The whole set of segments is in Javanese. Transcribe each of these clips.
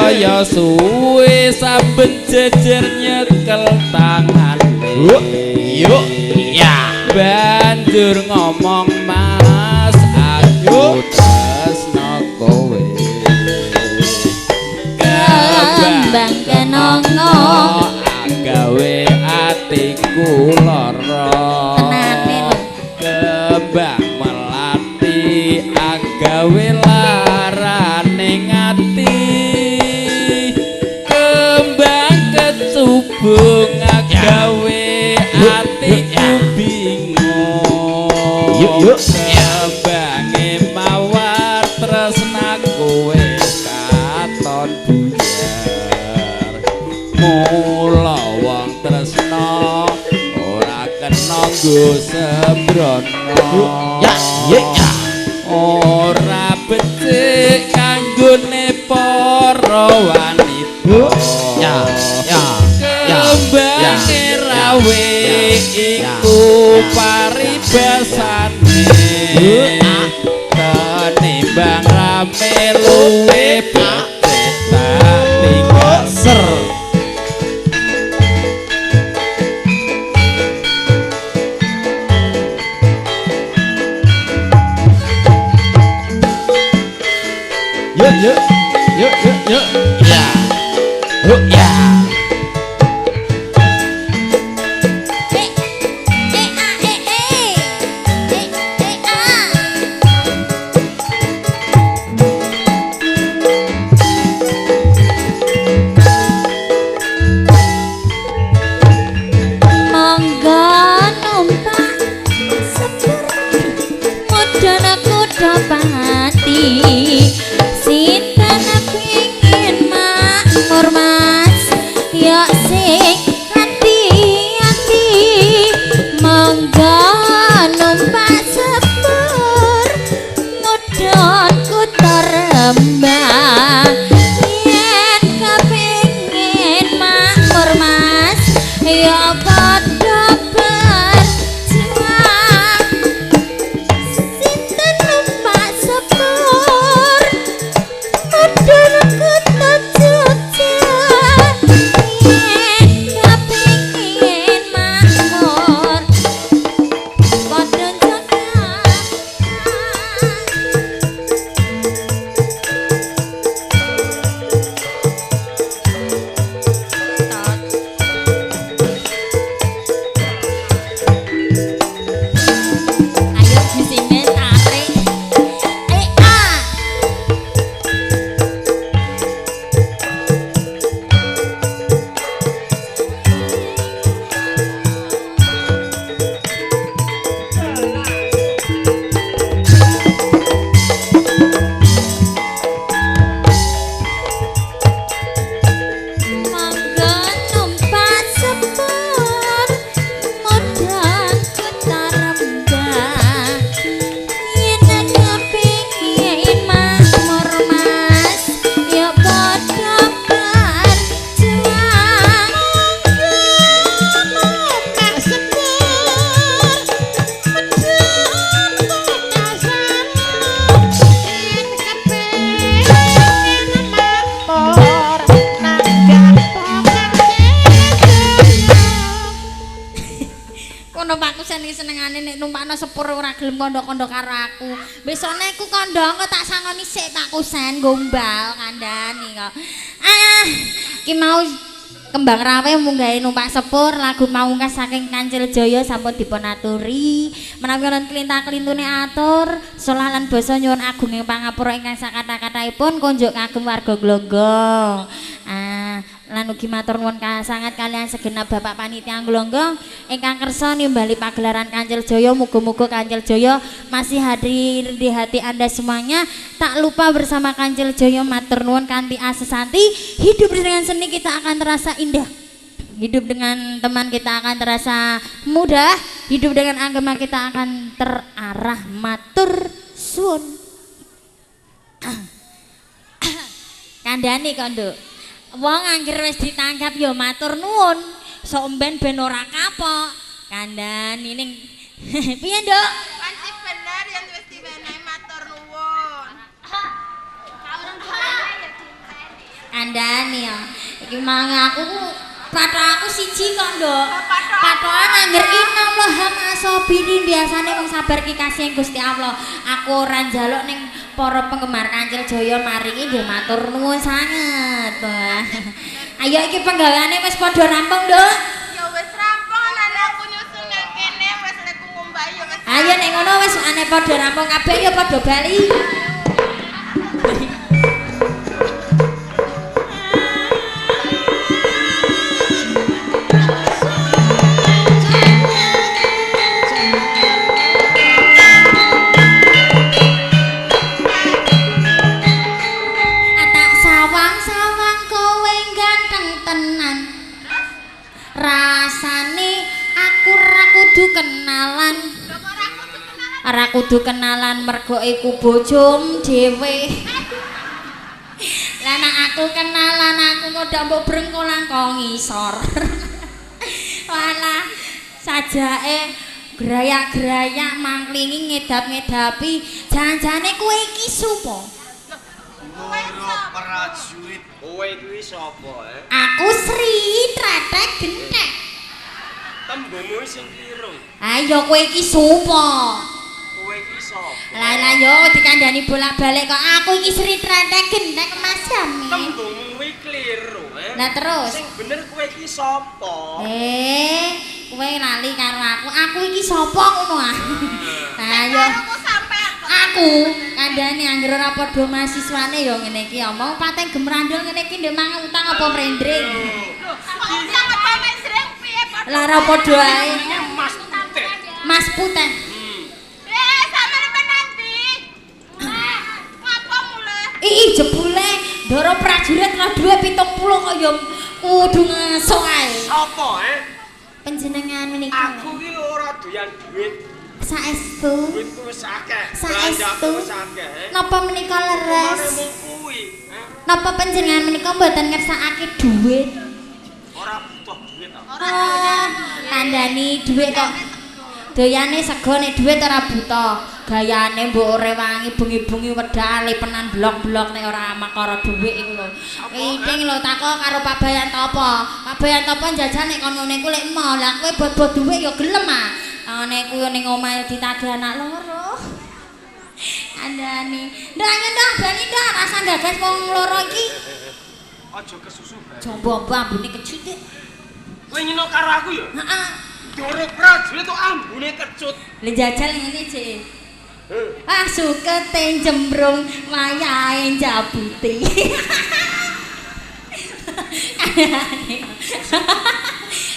Kaya suwe saben jejer nyekel tangane. Yuk ya. Banjur ngomong mas aku tresno kowe. Kembang kenongo gawe atiku lara. Tenane lho. Kembang melati agawe larane ati. Kembang kecubung agawe atiku bingung. Yuk yuk. Kembange mawar tresna kowe katon buyar. Mula wong tresna ora kena nggo sembrono. Ya ya ya. Ora becik kanggone para wanita. Ya ya. Kembange rawe iku paribasane. Tenimbang rame luwe becik tak tinggal Ser. Yuk yuk yuk yuk yuk. Ya. Yuk ya. E E A E E E E A. Monggo numpak sepur mudhun kutha Pati. Sinten pengin makmur mas ya sing ati-ati. Monggo numpak sepur mudhun kutha Rembang. Yen kepengin makmur mas ya padha berjuang. Sinten numpak sepur mudhun kutha Jogja. Yen kepengin makmur padha Jakarta. Ayo bisine tarik. Eh a. Monggo numpak sepur mudhun kutha Rembang. Yen kepengin makmur mas ya padha berjuang. Numpak sepur mudhun kutha Solo. Yen kepengin makmur nanggap Kono Pak Kusen iki senengane nek numpakno sepur ora gelem kondo-kondo karo aku. Besone ku kondo engko tak sangoni sik Pak Kusen gombal kandhani kok. Ah, ki mau Kembang Rawe munggahe numpak sepur lagu Pamungkas saking Kancil Jaya sampun dipun aturi. Menawi wonten klinta-klintune atur, solah lan basa nyuwun agunging pangapura ingkang sakathah-kathahipun konjuk kagem warga Glonggong. Ah, lan ugi matur nuwun sangat kalian segenap Bapak Panitia Glonggong ingkang kersa nimbali pagelaran Kancil Jaya. Muga-muga Kancil Jaya masih hadir di hati Anda semuanya. Tak lupa bersama Kancil Jaya matur nuwun kanthi asesanti, hidup dengan seni kita akan terasa indah. Hidup dengan teman kita akan terasa mudah, hidup dengan agama kita akan terarah. Matur suwun. Kandhani kok, Nduk. Wong angger wis ditanggap ya matur nuwun. Sok mben ben ora kapok. Kandhani ning piye, Nduk? Panci bener yen wis diwenehi matur nuwun. Kandhane ya. Iki mang aku patok aku siji kok, Nduk. Patokan angger innallaha ma'asabirin, biasane wong sabar ki kasih Gusti Allah. Aku ora njaluk ning para penggemar Kancil Jaya maringi nggih matur nuwun sanget. Ayo iki penggaweane wis padha rampung, Nduk. Ya wis rampung, lan aku nyusul nang kene wis lek ngumbah ya wis. Ayo nek ngono wis ane padha rampung kabeh ya padha bali. Tak sawang-sawang kowe ganteng tenan. Rasane aku ora kudu kenalan. Ora kudu kenalan mergo iku bojom dhewe. Lah nek aku kenalan aku kok ndak mbok brengkolang kok ngisor. Walah sajake grayak-grayak mangklingi ngedap-ngedapi janjane kowe iki supo? Loro prajurit kowe kuwi sapa, eh? Aku Sri Tretek Gentek. Tembungmu sing kliru. Ayo kowe iki supo? Kowe iki sapa? Lah lah yo dikandani bolak-balik kok aku iki Sri Tretek Gentek Mas Jami. Tembungmu kuwi kliru, eh? Lah terus Sing bener kowe iki sapa? Kowe lali karo aku. Aku iki sapa ngono ah. Lah yo Aku sampean kok. aku kandhane anggere ora padha mahasiswane ya ngene iki omong pating gemrandul ngene iki ndek mangan utang apa mrendring. Lho, kok utang apa mensreng piye padha? Lah ora padha ae. Mas Putih. Mas Putih. Eh, sampean menanti. Ngapa mulai? Ih jebule ndoro prajurit roh 270 kok ya kudu ngesuk ae. Sapa, eh? Panjenengan menika. Aku ki ora doyan duit. Saestu. Duitku wis akeh. Saestu. Belanjaku wis akeh, eh? Napa menika leres? Mare mung kuwi, eh? Napa panjenengan menika mboten ngersakake dhuwit? Ora butuh duit ta. Oh, kandhani dhuwit kok. Doyane sego nek dhuwit ora buta. Gayane mbok rewangi bengi-bengi wedhak lipenan blok-blok nek ora makara dhuwit iku lho. Iting lho takok karo Pak Bayan Topo. Pak Bayan Topo njajal nek kon ngene iku lek emoh. Lah kowe bot-bot dhuwit ya gelem ah. Ngene kuwi ning omahe ditagih anak loro. Kandhani. Ndak ayo ndak bali ndak rasa gagas wong loro iki. Aja kesusu bae. Jombo ambune kecut. Kowe nyino karo aku ya? Heeh. Ndoro prajurit kok ambune kecut. Lah jajal ngene cek. Ah sukete jembrung wayahe njabuti.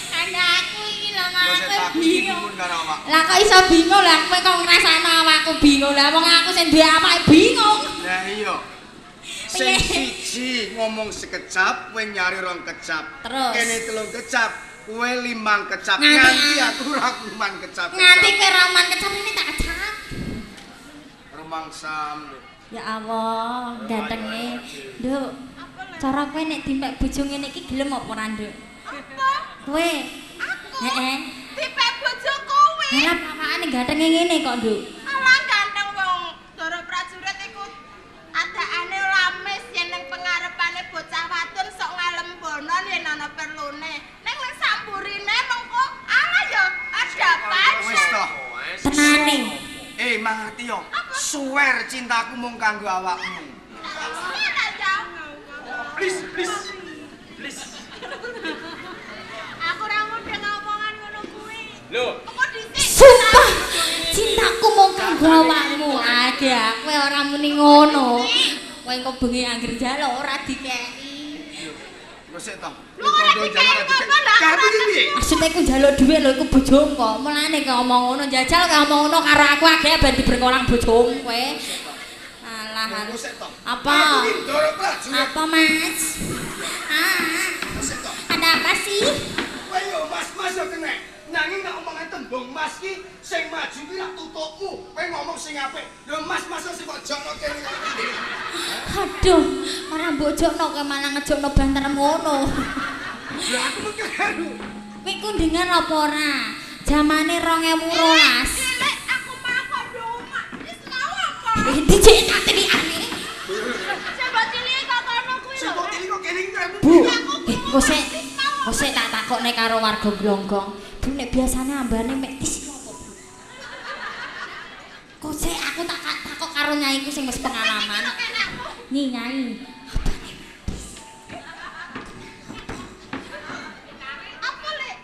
Kandha aku iki lho aku bingung. Lah kok iso bingung lah kowe kok ngrasakno awakku bingung lah wong aku sing duwe awake bingung. Lah iya. Sing siji ngomong sekecap, kowe nyari rong kecap. Terus? Kene telung kecap, kowe limang kecap. Nganti aku ora kuman kecap. Nganti kowe ra kecap ini tak kecap. Rumangsam. Ya Allah, gantenge. Nduk. Cara kowe nek dimpek bojo ngene iki gelem apa ora, Nduk? Apa? Kowe. Aku. Heeh. Dipek bojo kowe. Lah apakane gantenge ngene kok, Nduk? Alah ganteng wong Ndoro prajurit iku adakane lamis yen nang pengarepane bocah wadon sok ngalembono yen ana perlune. Ning nang samburine mengko alah ya ada Wis toh. Tenane. Mangerti yo. Suwer cintaku mung kanggo awakmu. Please, please. Please. Aku ora mudeng omongan ngono kuwi. Lho, Kok dhisik? Sumpah, cintaku mung kanggo awakmu. Ada, kowe ora muni ngono. Kowe engko bengi angger njaluk ora dikeki. Lho sik toh. Lho, ora dikeki apa lah? Kamu iki piye? Maksudnya aku njaluk dhuwit lho iku bojomu kok. Mulane kowe omong ngono, jajal kowe omong ngono karo aku agek ben diberkolang bojomu kowe. Alah. Lho sik toh. Apa? Aku iki Ndoro prajurit. Apa, Mas? Ah, Lho sik toh. ada apa sih? Kowe yo mas-mas yo kena. Nanging nek omongan tembung mas ki sing maju ki rak tutukmu. Kowe ngomong sing apik. Lho mas-mas sing kok jokno kene kok piye? Aduh, ora mbok jokno kowe malah ngejokno banter ngono. Lho aku mung keliru. Kowe kundengan apa ora? Jamane 2012. Cilik aku mah kondo omah. Wis mau apa? Dicek tak telikane. Sing mbok cilik kok kono kuwi Sing lho. kok cilik kok kene. Bu, kok sik tak takokne karo warga Glonggong. Bu nek biasane ambane mek tis apa, Bu? Kok sik aku tak takok karo nyaiku sing wis pengalaman. Nyi nyai, ambane tis. Apa lek?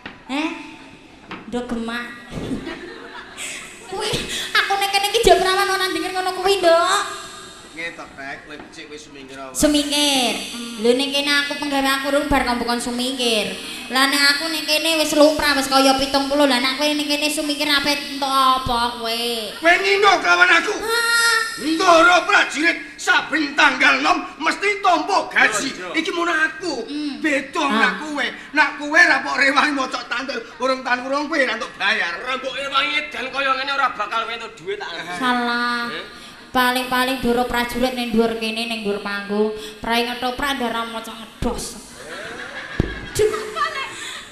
Ndok gemak. Kuwi aku nek kene iki jek prawan ora denger ngono kuwi, Nduk. Ngetok rek, kowe becik wis sumingkir apa? Sumingkir. Lho ning kene aku penggawe aku rung bar kok sumingkir. Lah nek aku ning kene wis lumrah wis kaya 70. Lah nek kowe ning kene sumingkir ape entuk apa kowe? Kowe ngino kawan aku. Ndoro prajurit saben tanggal 6 mesti tampa gaji. Iki mono aku. Beda nek kowe. Nek kowe ra pok rewangi mocok tandur, urung tan urung kowe ra entuk bayar. Ora mbok rewangi edan kaya ngene ora bakal entuk dhuwit tak. Salah. Paling-paling doro prajurit ning dhuwur kene ning dhuwur panggung, prai ngetoprak ndara maca ngedos.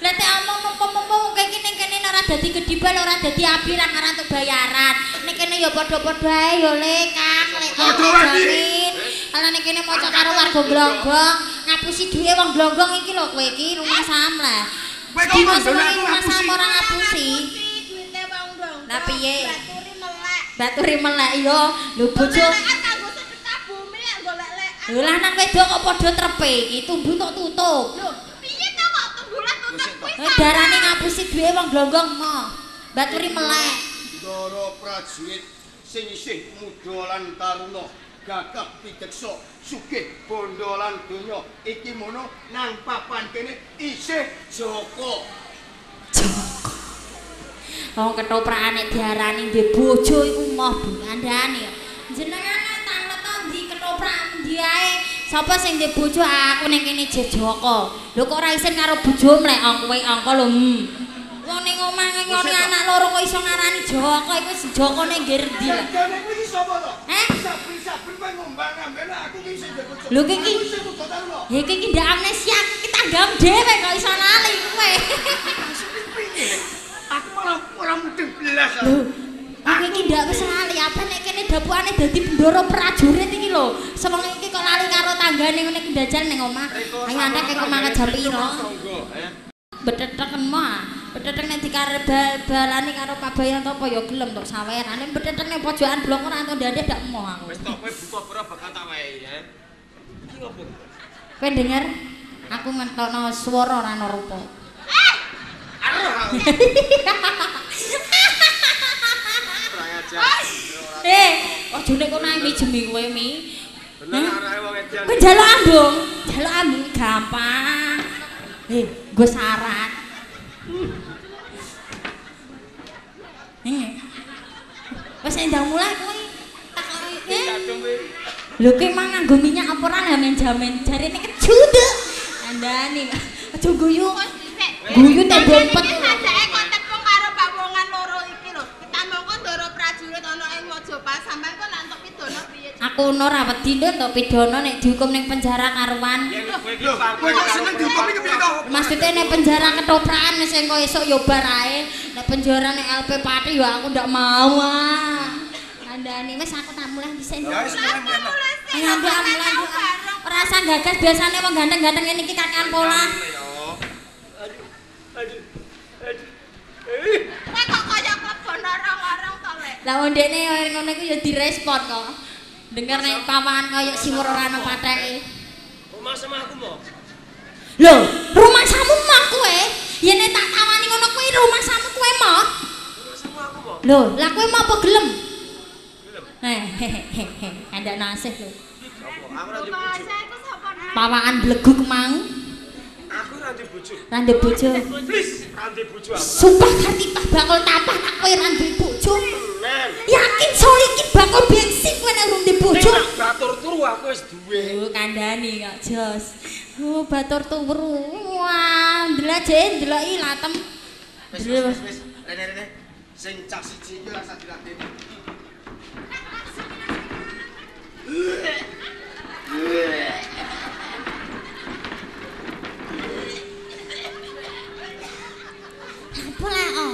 Lah tek omong mumpung-mumpung iki ning kene ora dadi gedibal, ora dadi abi lan ora entuk bayaran. Ning kene ya padha-padha ae ya Le Kang, lek jamin. Ala ning kene maca karo warga Glonggong, ngapusi duwe wong Glonggong iki lho kowe iki rumah sam lah. Kowe kok ngandel aku ngapusi ora ngapusi. Duwite wong Glonggong. Lah piye? Baturi melek yo, lho bojo. Golek kanggo sedekah bumi lek golek lekan. Lho lanang wedok kok padha trepe iki, tumbu tok tutup. Lho, piye to kok tumbu lah tutup kuwi? Darane ngapusi duwe wong Glonggong mo. Baturi melek. Ndoro prajurit sing isih muda lan taruna, gagah pideksa, sugih bondo lan donya, iki mono nang papan kene isih Joko. Joko. Wong ketoprakane diarani ndek bojo iku moh kandhane. Jenengan tanglet ndi ketoprak ndi ae. Sapa sing ndek bojo aku ning kene Joko. Lho kok ora isin karo bojomu lek kowe angka lho. Wong ning omah ngene anak loro kok iso ngarani Joko iku wis Jokone nggih endi lho. Jane kuwi iki sapa to? Saben-saben kowe ngombang-amben aku ki sing ndek bojo. Lho iki iki iki ndak amnesia iki tanggam dhewe kok iso lali kowe. Aku malah ora mudeng belas. Lho, aku iki ndak wis lali apa nek kene dapukane dadi bendoro prajurit iki lho. Sewengi iki kok lali karo tanggane ngene iki ndajal ning omah. Ayo antek kok mangkat jam pira? Bedheteken mah. Bedheteng nek dikare-balani karo Pak Bayan apa ya gelem tok sawerane. Bedheteng ning pojokan blok ora entuk ndandhe ndak emoh aku. Wis tok kowe buka ora bakal tak wehi ya. Iki ngopo? Kowe denger aku ngentokno swara ora ana rupa. Aja nek kono mi jemi kowe mi. Bener arahe wong edan. Kowe njaluk ambung, njaluk ambung gampang. Nggo syarat. Wis endang mulai kowe takoki. Lho kowe mang nganggo minyak apa ora lah men jamin jarene kecut. Kandhane. Aja guyu. Guyu tak dempet. Iki sajake kok tepung karo pawongan loro iki lho. Ketamangka ndoro prajurit ana ing Mojopahit sampean kok nak entuk pidana piye? Aku ono ora wedi nduk entuk pidana nek dihukum ning penjara karuan. Lho, kowe kok seneng dihukum iki piye to? Maksude nek penjara ketoprakan wis engko esuk ya bar ae. Nek penjara nek LP Pati ya aku ndak mau ah. Kandhane wis aku tak mulih dhisik. Ya wis mulih. Ayo nduk mulih. Ora usah gagas biasane wong ganteng-ganteng ngene iki kakean pola. Aduh. Aduh. Kowe kok kaya klebon orang-orang to, Lek. Lah wong ndekne ngono iku ya direspon kok. Dengar nek pawahan kaya siwur ora ana patheke. Rumah sama aku mo. Lho, rumah samu mah kowe. Yen nek tak tawani ngono kuwi rumah samu kowe moh. Rumah samu aku mo. Lho, lah kowe mau apa gelem? Gelem. Hehehe, kandak nasih lho. Sopo? Aku ora bojo. Pawahan bleguk mang. Aku ora ndek bojo. Ra ndek bojo. Please, ra ndek bojo aku. Sumpah kartipah bakal tapah nek kowe ra ndek bojo. Tenan. Yakin solikin bakal bensin kowe nek urung ndek bojo. Nek batur turu aku wis duwe. Oh, kandhani kok jos. Oh, batur turu. Wah, ndelok ndeloki latem. Wis wis wis. Rene-rene. Sing cah siji iki ora usah diladeni. Apa lah oh.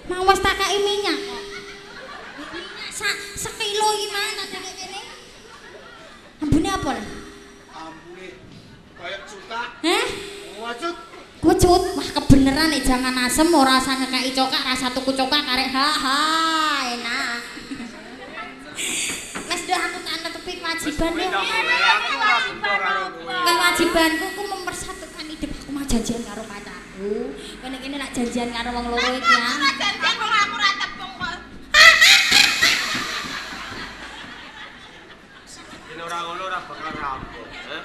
Mau wis tak kei minyak kok. Minyak sak sekilo iki mang tak dekek kene. Ambune apa lah? Heh? Kewacut. Kewacut. Wah, kebeneran nek jangan asem ora usah ngekeki cokak, rasa tuku cokak karek ha ha enak. Wes do aku tak netepi kewajiban yo. Kewajibanku ku mempersatukan hidup aku mah janjian karo pacarku. Kene kene nak janjian karo wong loro iki ya. Aku ora janjian wong aku ora tepung kok. Yen ora ngono ora bakal rampung, heh.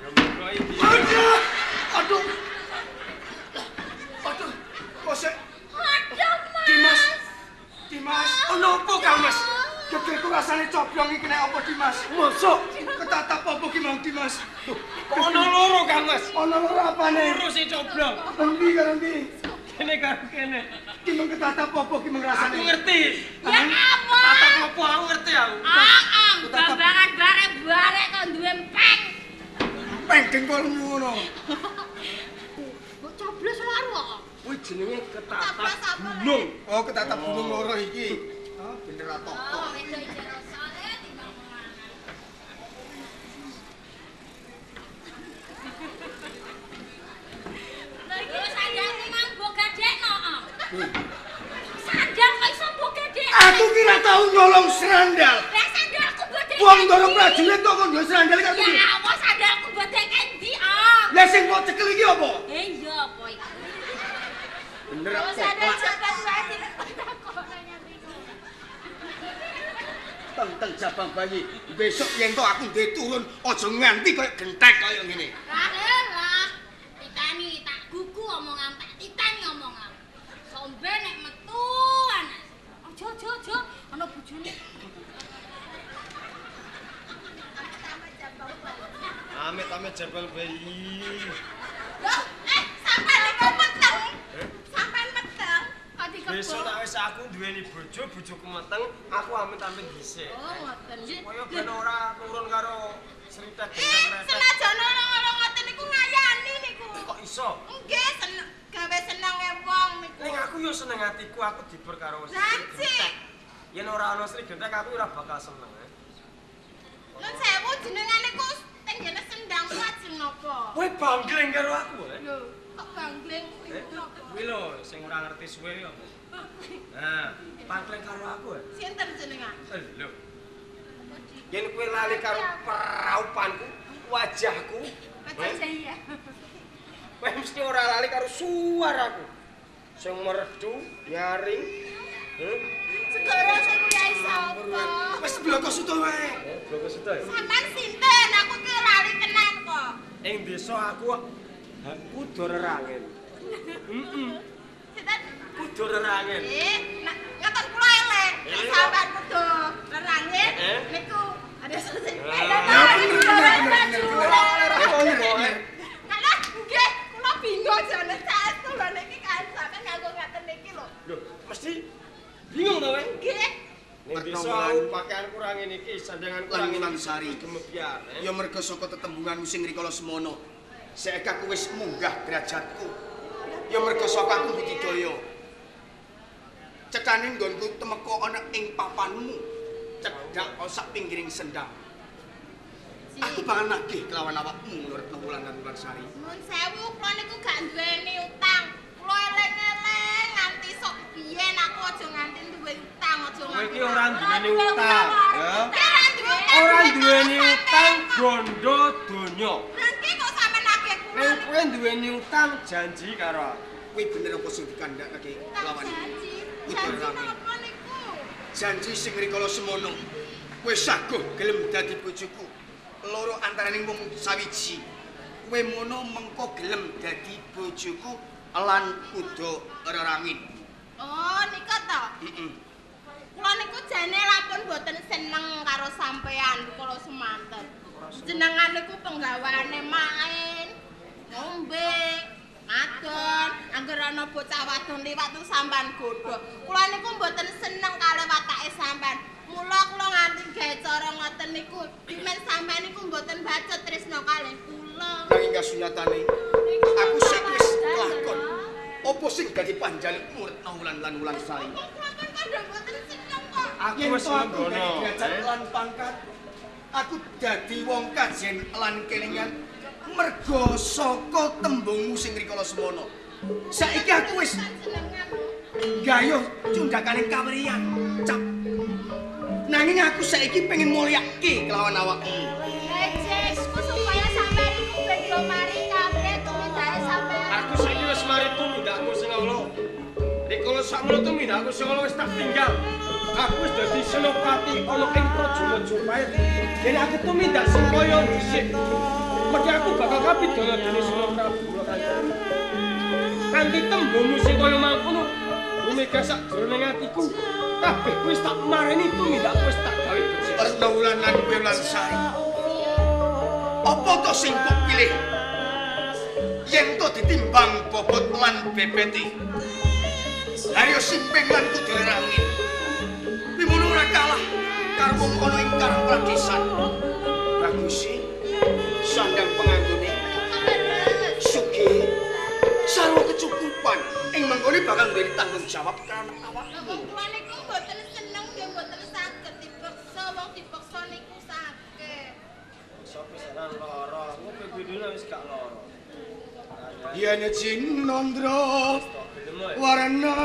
Ya muga iki. Aduh. Aduh. Kok sik. Aduh, Mas. Dimas. Dimas, ono opo Kang Mas? Gegerku rasane coblong iki nek apa Dimas? Mosok ketatap apa ki Mang Dimas? Kok ono loro Kang Mas? Ono loro apane? Loro sing coblong. Endi karo endi? Kene karo kene. Ki mung ketatap apa ki mung rasane? Aku ngerti. Ya apa? Tatap apa aku ngerti aku. Heeh, bambangan barek-barek kok duwe empeng. Empeng dengkulmu ngono. Mbok coblos loro kok. Kuwi jenenge ketatap gunung. Oh, ketatap gunung loro iki. Oh, bener ra tok. Oh, wedok iki rosale timbang lanang. Lha iki sandalku mang mbok gadekno. Sandal kok iso mbok gadekno? Aku ki ra tau nyolong sandal. Lah sandalku mbok dek. Wong ndoro prajurit kok nggo sandal karo piye? Ya apa sandalku mbok dek endi, Om? Lah sing mbok cekel iki apa? Eh iya apa iki? Bener apa? Sandal jabat wae Tenteng jabang bayi. Besok yen to aku ndek turun aja nganti koyo gentek koyo ngene. Lah lah. Titani tak gugu omongan tak titani omongan. Sombe nek metu anak. Aja aja aja ana bojone. Amit-amit jabang bayi. Loh, sampean niku meteng. Sampean meteng. Kok dikebok. Besok nek wis aku duweni bojo, bojoku meteng, aku amit-amit dhisik. Oh, ngoten. Kaya ben ora turun karo sritet gentek. Senajan ora ngoten niku ngayani niku. Kok iso? Nggih, seneng gawe senenge wong niku. Ning aku yo seneng atiku, aku dibur karo Sri Gentek. Yen ora ana Sri Gentek aku ora bakal seneng. Nun sewu jenengan niku teng ngene sendang lajeng napa? Kowe banggleng karo aku, eh? Lho, kok banggleng kuwi napa? Kuwi lho sing ora ngerti suwe yo. Nah, pangkleng karo aku. Sinten jenengan? Lho. Yen kowe lali karo praupanku, wajahku, wajah iya. Kowe mesti ora lali karo suaraku. Sing merdu, nyaring. Segara sing yai sapa? Wis bloko suto wae. Bloko suto ya. Sampeyan sinten? Aku ki lali tenan kok. Ing desa aku kudu rerangen. Heeh. Sinten? Kudu rerangen. Ngaten kula elek. Nek sampean kudu rerangen niku ada sing. Kalah nggih, kula bingung jane saestu lho niki kan sampean nganggo ngaten niki lho. Lho, mesti bingung to kowe? Nggih. Ning desa aku pakaian kurang ngene iki, sandangan kurang ngene Sari. Gemebyar. Ya merga saka tetembunganmu sing rikala semono. Saiki aku wis munggah derajatku. Ya merga saka aku budidaya. Cekane nggonku temeka ana ing papanmu. Cedhak sak pinggiring sendang. Aku bakal nagih kelawan awakmu Retno Wulan lan Wulansari. Nun sewu kula niku gak duweni utang. Kula eleng-eleng nganti sok biyen aku aja nganti duwe utang, aja nganti. Kowe iki ora duweni utang, ya. Ora Ora duweni utang gondo donya. Lha iki kok sampean nagih kula. Ning kowe duweni utang janji karo aku. Kuwi bener apa sing dikandhakake lawan janji. Janji napa niku? Janji sing rikala semono. Kowe saguh gelem dadi bojoku. Loro antaraning wong sawiji. Kowe mono mengko gelem dadi bojoku lan kudu rerangin. Oh, nika to? Heeh. Kula niku jane lapun boten seneng karo sampean kula semanten. Jenengan niku penggaweane main, ngombe, madon, angger ana bocah wadon liwat tuh sampean godhog. Kula niku mboten seneng kalih watake sampean. Mula kula nganti gawe cara ngoten niku, dimen sampean niku mboten bacut tresna kalih kula. Nanging kasunyatane aku sik wis kelakon. Apa sing dadi panjalukmu Retno Wulan lan Wulansari? Kok kula kan mboten seneng kok. Aku wis nggono derajat lan pangkat. Aku dadi wong kajen lan kelingan. Mergo saka tembungmu sing rikala semono. Saiki aku wis gayuh cundhakane kawriyan, Cap. Nanging aku saiki pengen mulyake kelawan awakmu. Lejesku supaya sampeyan iku ben yo mari kabeh tumindake sampeyan. Aku saiki wis mari tumindakmu sing Allah. Rikala sakmono tumindakku sing Allah wis tak tinggal. Aku wis dadi senopati ana ing Praja Majapahit. Yen aku tumindak sing kaya dhisik, mesti aku bakal kapidana dening Sunan Prabu Lokanjana. Kanthi tembungmu sing kaya mangkono, bumega sakjroning atiku, kabeh wis tak mareni tumindakku wis tak gawe becik. Retno Wulan lan kowe Wulansari. Apa to sing kok pilih? Yen to ditimbang bobot lan bebete. Haryo simping lan kudu rangin. Wimono ora kalah karo wong ana ing karang pradesan. Bagus sandang penganggone sugih sarwa kecukupan ing mangkone bakal duweni tanggung jawab karo awakmu. Kula niku mboten seneng nggih mboten saged dipeksa, wong dipeksa niku sakit. Peksa pisanan lara, ngopo bidune wis gak lara. Yen Cinandra warnane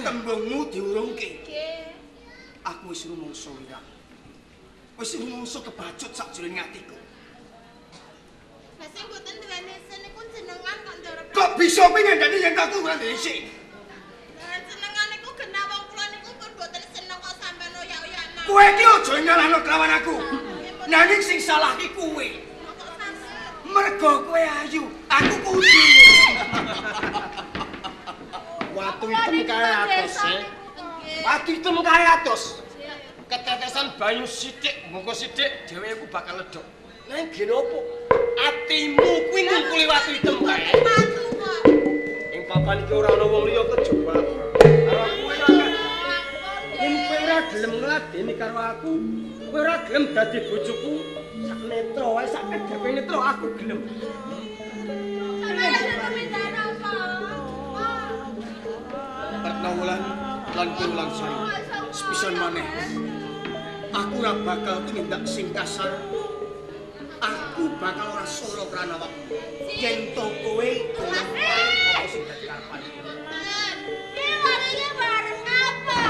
Tembungmu diurungke. Aku wis rumangsa wirang. Wis rumangsa kebacut sakjroning atiku. Lah sing mboten duweni isin niku jenengan kok Ndara. Kok bisa kowe ngandani yen aku ora duwe isin? Lah jenengan niku genah wong kula niku pun mboten seneng kok sampean oyak-oyak mawon. Kowe iki aja nyalahno kelawan aku. Nanging sing salah iki kowe. Mergo kowe ayu, aku kudu. Watu item kae atos. Watu item kae atos. Ketetesan banyu sithik, mongko sithik dhewe iku bakal ledok. Nang gene opo? Atimu kuwi ngungkuli watu item kae. Watu kok. Ing papan iki ora ana wong liya kejaba aku. Karo kowe ora. Yen kowe ora gelem ngladeni karo aku, kowe ora gelem dadi bojoku, sak netra wae sak kedepe netra aku gelem. Retna Wulan lan Wulan Sari. Sepisan maneh. Aku ora bakal tumindak sing kasar. Aku bakal ora solo karo awakmu. Yen to kowe gelem apa sing dadi karepan. Iki warenge bareng apa?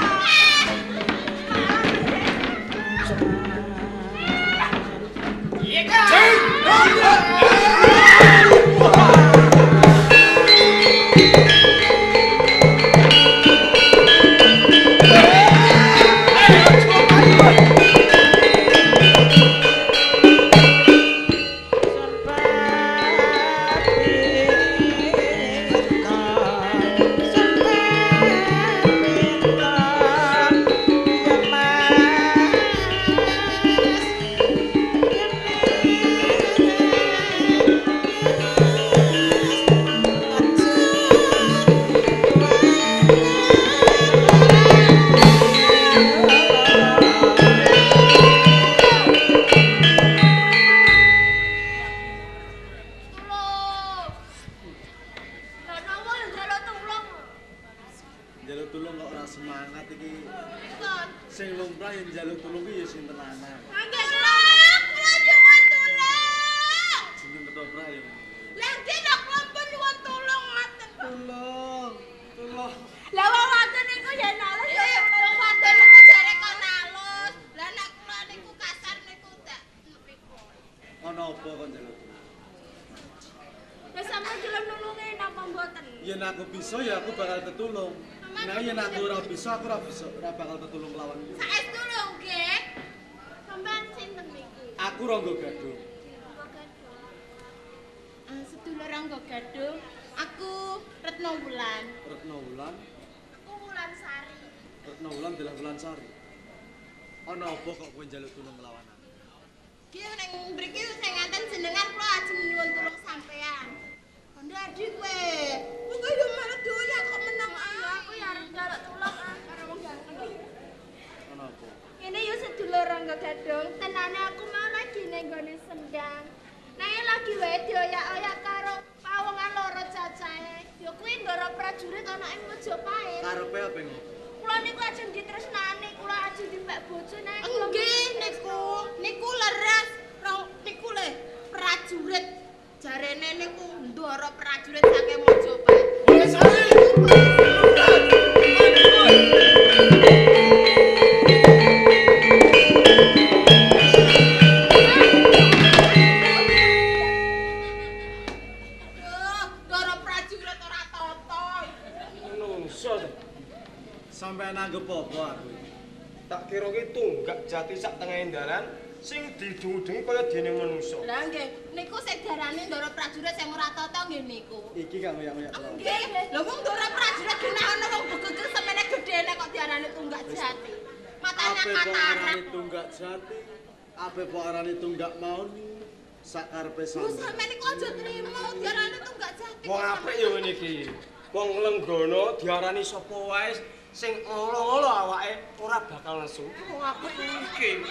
Wong apik ya ngene iki. Wong lenggono diarani sapa wae sing ngolo-ngolo awake ora bakal nesu. Wong apik iki.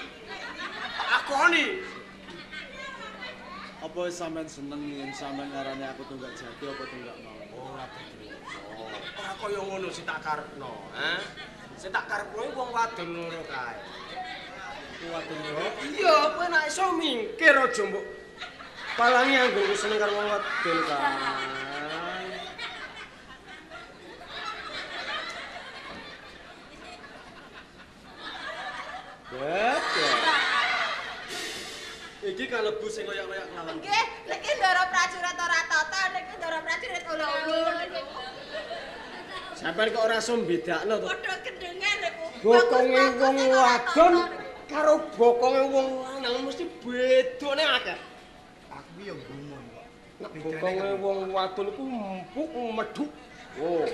Tak akoni. Apa sampean seneng yen sampean ngarani aku tunggak jati apa tunggak mau? Ora Ora kaya ngono sing tak karepno, ha? Sing tak karepno iku wong wadon loro kae. Wong wadon loro? Iya, kowe nek iso mingkir aja mbok palangi anggonku seneng karo wong wadon kae. Betul. Iki kalebu sing koyak-koyak lawan. Nggih, niki Ndara Prajurit ora tata, niki Ndara Prajurit ulu-ulu. Sampeyan kok ora iso mbedakno to? Padha gendhengan niku. Bokonge wong wadon karo bokonge wong lanang mesti bedone akeh. Aku Aku ya gumun kok. Nek bokonge wong wadon iku empuk medhuk. Oh.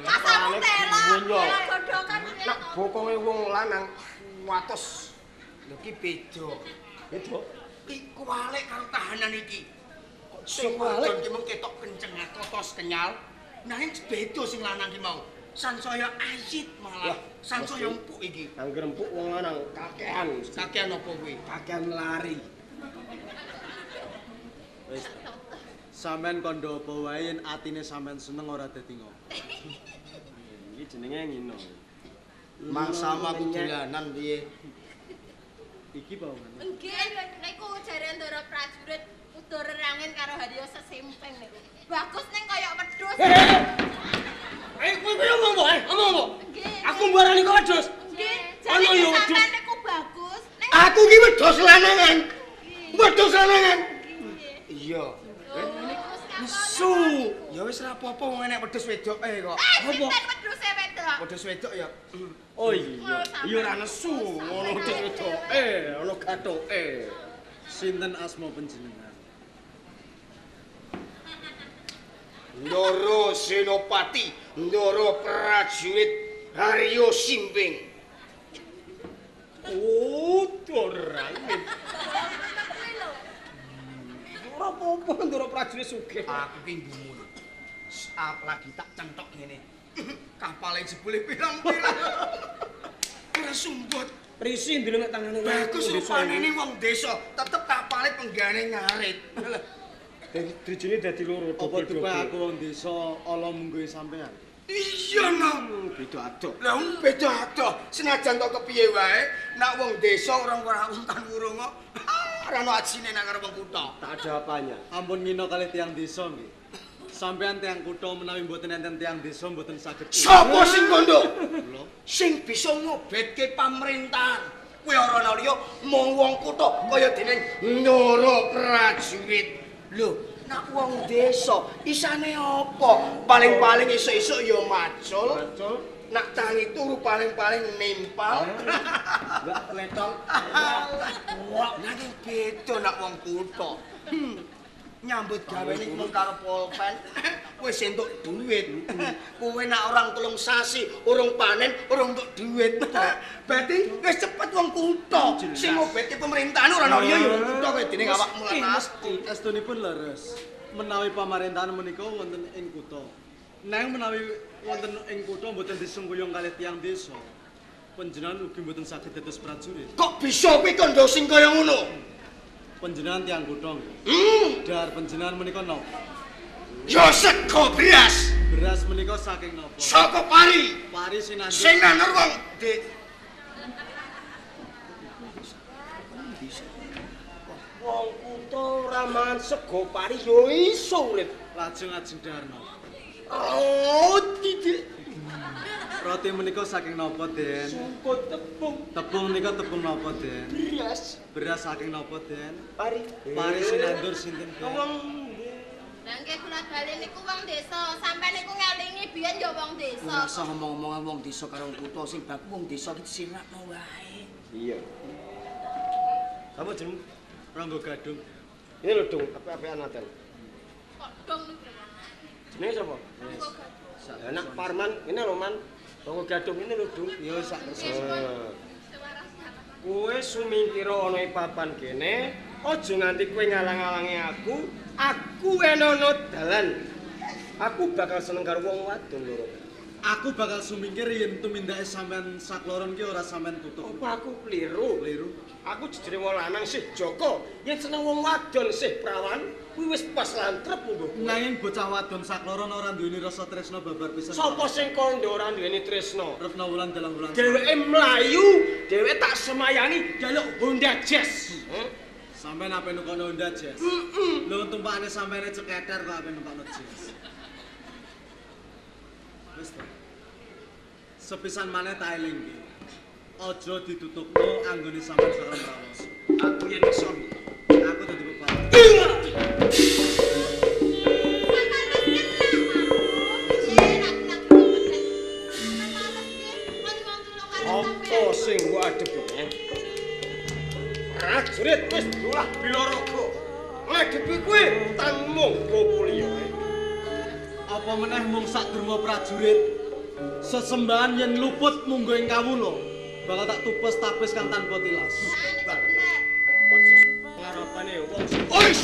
Masamu telo, godhokan. Nek bokonge wong lanang watos. Lho ki beda. Beda. Ki kuwalik karo tahanan iki. Kok sing Kuwalik? wadon ki mung ketok kenceng kotos kenyal. Nanging beda sing lanang ki mau. Sansaya asit malah, sansaya empuk iki. Angger empuk wong lanang kakean. Kakean apa kuwi? Kakean lari. Wis. Sampeyan kandha apa wae yen atine sampeyan seneng ora dadi ngopo. Iki jenenge ngino. Mangsamu aku dolanan piye? Iki pawone. Nggih, niku jare Ndara Prajurit udah rerangin karo Haryo sesimping niku. Bagus ning kaya wedhus. Eh, kowe kowe ngomong apa? Ngomong apa? Nggih. Aku mbarani kok wedhus. Nggih, Ana jare ya wedhus. sampean niku bagus ning Aku ki wedhus lanangan. Wedhus lanangan. Nggih. Iya. Nesu. Ya wis ora apa-apa wong enek wedhus wedoke kok. Eh, sinten wedhuse wedok? Wedhus wedok ya. Oh iya. Iya ora nesu, ngono wedhus wedoke, ana gathuke. Sinten asma panjenengan? Ndoro Senopati, Ndoro Prajurit Haryo Simping. Oh, dorangin. Ora apa-apa Ndoro Prajurit sugih. Aku ki gumun. Apalagi tak centok ngene. Kapale jebule pirang-pirang. Ora sumbut. Risi ndelok nek tangane. Bagus rupane wong desa, tetep kapale penggane ngarit. Drijine dadi loro. Apa tupe aku wong desa ala mungguhe sampean? Iya no. Beda adoh. Lah wong beda adoh. Senajan to kepiye wae, nak wong desa ora ora untan wurunga. Ora ono ajine nang karo wong kutha. Tak ada apanya. Ampun ngina kalih tiyang desa nggih. Sampean tiyang kutha menawi mboten enten tiyang desa mboten saged. Sapa sing kandha? Kula. Sing bisa ngobetke pamerintahan. Kuwi ora ana liya mung wong kutha kaya dening Ndoro Prajurit. Lho, nak wong desa isane apa? Paling-paling esuk-esuk ya macul. Macul. Nak tangi turu paling-paling nimpal. Mbak letong. Nanging beda nak wong kutha. Nyambut gawe ning mung karo pulpen, wis entuk duit. Kowe nak orang 3 sasi urung panen, urung entuk duit. Berarti wis cepet wong kutha. Sing ngobetke pemerintahan ora ana liya ya wong kutha kaya dening awakmu lan aku. Estunipun leres. Menawi pamarintahan menika wonten ing kutha. Nanging menawi wonten ing kutha mboten disengkuyung kalih tiyang desa. Panjenengan ugi mboten saged dados prajurit. Kok bisa kuwi kandha sing kaya ngono? Panjenengan tiyang kutha nggih. Dar panjenengan menika napa? Ya sego beras. Beras menika saking napa? Saka pari. Pari sing nandur. Sing nandur wong Dik. Wong kutha ora mangan sego pari yo iso urip. Lajeng ajeng dahar napa? Roti, Dik. Roti menika saking napa, Den? Saka tepung. Tepung menika tepung napa, Den? Beras. Beras saking napa, Den? Pari. Pari sing nandur sinten, Den? Wong Lah nggih kula bali niku wong desa, sampean niku ngelingi biyen ya wong desa. Ora usah ngomong-omongan wong desa karo wong kutha, sing baku wong desa iki disirakno wae. Iya. Apa jeneng? Rangga Gadung. Ini lho dong, apik-apikan Naten. Kok dong niku. Jenenge sapa? Rangga Gadung. Lah nak Parman, ini lho Man. Rangga Gadung ini lho Dung. Ya sak kersa. Kowe sumingkira ana ing papan kene, aja nganti kowe ngalang-alangi aku. Aku enono dalan. Aku bakal seneng karo wong wadon loro. Aku bakal sumingkir yen tumindake sampean sakloron ki ora sampean tutup. Apa aku kliru? Kliru. Aku jejere wong lanang sih Joko. Yen seneng wong wadon sih prawan, kuwi wis pas lantrep munggo. Nanging bocah wadon sakloron ora duweni rasa tresna babar pisan. Sapa sing kandha ora duweni tresna? Retna Wulan dalam wulan. Dheweke mlayu, dheweke tak semayani njaluk Honda Jazz. Sampeyan ape nukono Honda Jazz? Lho tumpakane sampeyane ceketer kok ape numpakno Jazz. Wis to. Sepisan maneh tak elingke. Aja ditutupno anggone sampeyan bakal mrawos. Aku yen iso. Aku dadi pepalang. Apa sing mbok adepi? Prajurit wis dolah bilaraga. ngadepi kowe tan monggo kuliah. Apa meneh mung sak derma prajurit sesembahan yen luput munggo ing kawula bakal tak tupes tapis kang tanpa tilas. Ngarepane wong ois.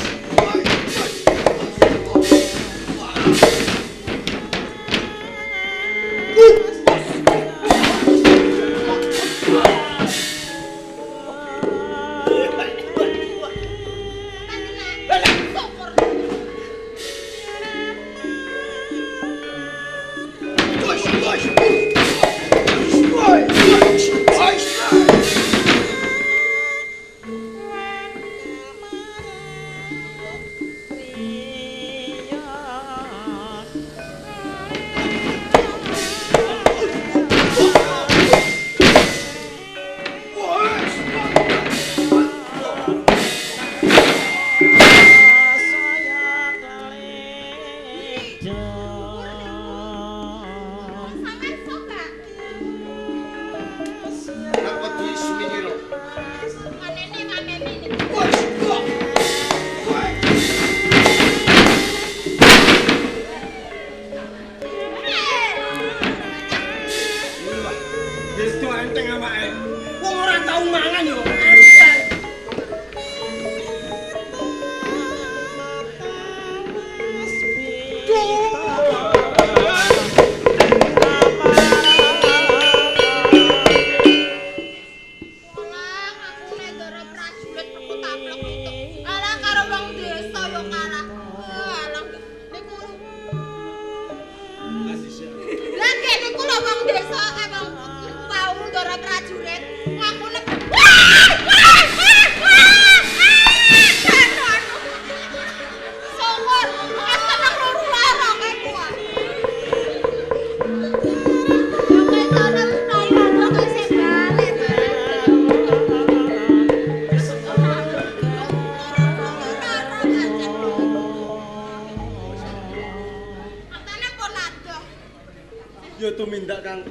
Ya tumindak Kang.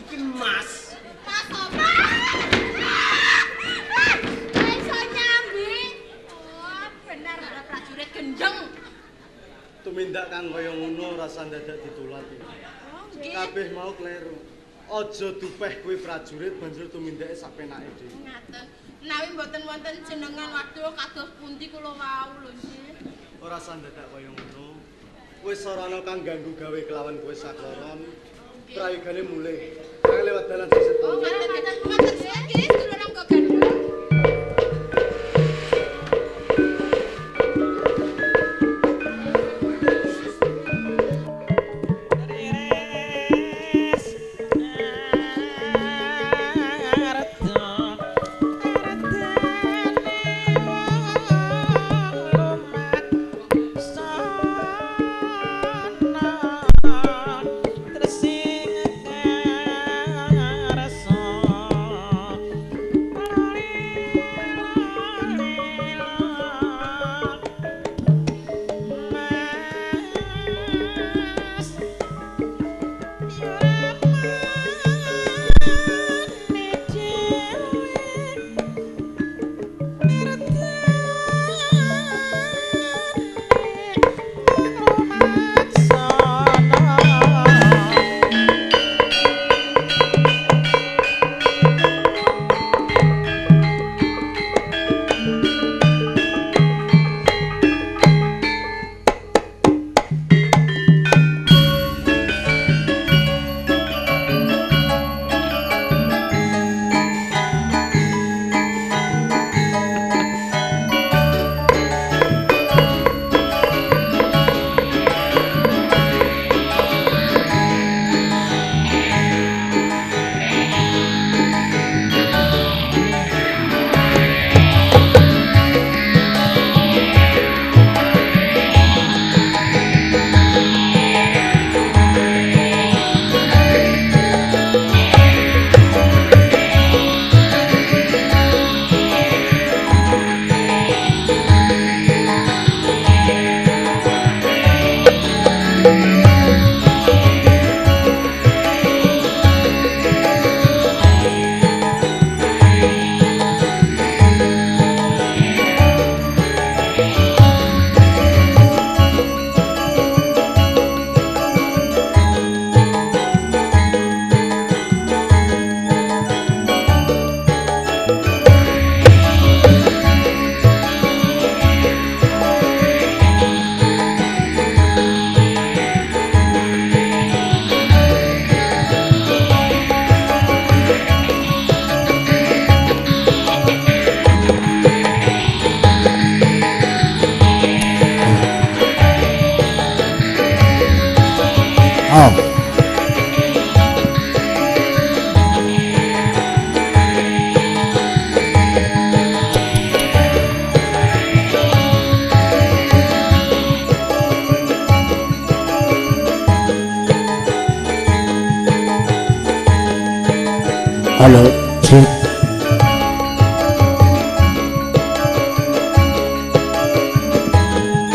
Iki Mas. Mas apa? Iso nyambi. Oh, bener ora prajurit gendeng. Tumindak kang kaya ngono rasa dadak ditulati. Oh, nggih. Kabeh mau kleru. Aja dupeh kuwi prajurit banjur tumindake sapenake dhewe. Ngaten. Menawi mboten wonten jenengan waduh kados pundi kula wau lho nggih. Ora sandadak kaya ngono. Wis ora ana kang ganggu gawe kelawan kowe sakloron. Prayogane mulih. Kang lewat dalan sisih. Oh, ngaten ngaten matur suwun nggih sedulur Rangga Gandrung. Tersing karso. Halo.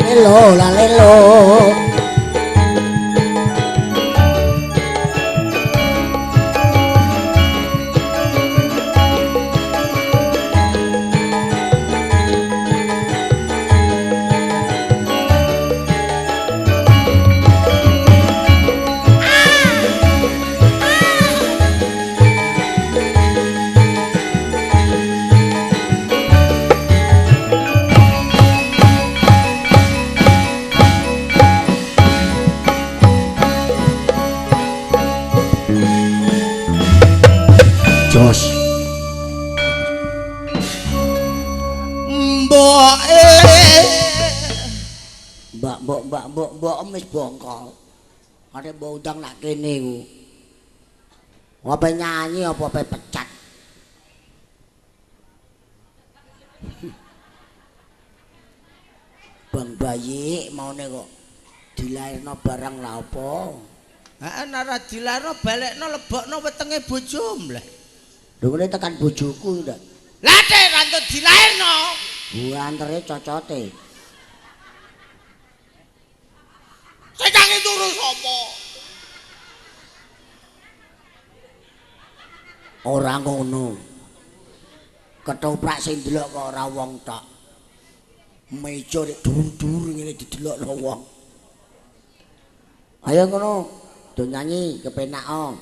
Lelo la lelo. Jos. Mboke. Mbak mbok mbak mbok mbok wis bongkol. Arep mbok undang nak kene iku. Apa nyanyi apa ape pecat. Bang bayi maune kok dilairno barang lha apa? Heeh, nek ora dilairno balekno lebokno wetenge bojomu lah. Lho ngene tekan bojoku ndak. Lah tek rantuk dilairno. Buantere cocote. Sing tangi turu sapa? Ora ngono. Ketoprak sing ndelok kok ora wong tok. Meja nek dhuwur-dhuwur ngene didelokno wong. Ayo ngono, do nyanyi kepenak o.